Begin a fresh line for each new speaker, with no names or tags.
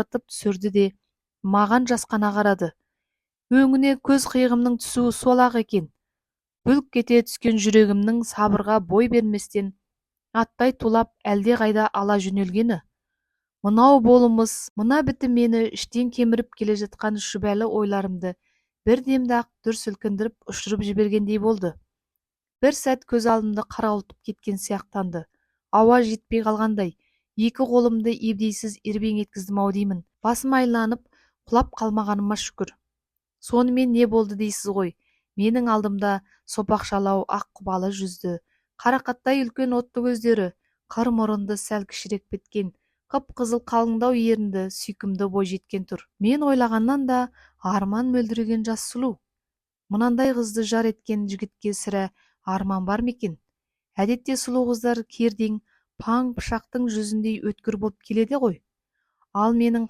Ытып түсірді де, маған жасқана қарады. Өңіне көз қиығымның түсуі сол-ақ екен, бүлк ете түскен жүрегімнің сабырға бой берместен аттай тулап, әлдеқайда ала жөнелгені. Мынау болмыс, мына бітім мені іштен кеміріп келе жатқан шүбәлі ойларымды бір демде-ақ дүр сілкіндіріп, ұшырып жібергендей болды. Бір сәт көз алдымды қарауытып кеткен сияқтанды. Ауа жетпей қалғандай, екі қолымды ебдейсіз ербең еткіздім-ау деймін. Басым айланып құлап қалмағаныма шүкір. Сонымен не болды дейсіз ғой? Менің алдымда сопақшалау ақ құбалы жүзді, қарақаттай үлкен отты көздері, қыр мұрынды, сәл кішірек біткен, қып-қызыл қалыңдау ерінді сүйкімді бойжеткен тұр. Мен ойлағаннан да арман мөлдіреген жас сұлу. Мынандай қызды жар еткен жігітке сірә арман бар ма екен? Әдетте сұлу қыздар кердең, паң пышақтың жүзіндей өткір болып келеді ғой. Ал менің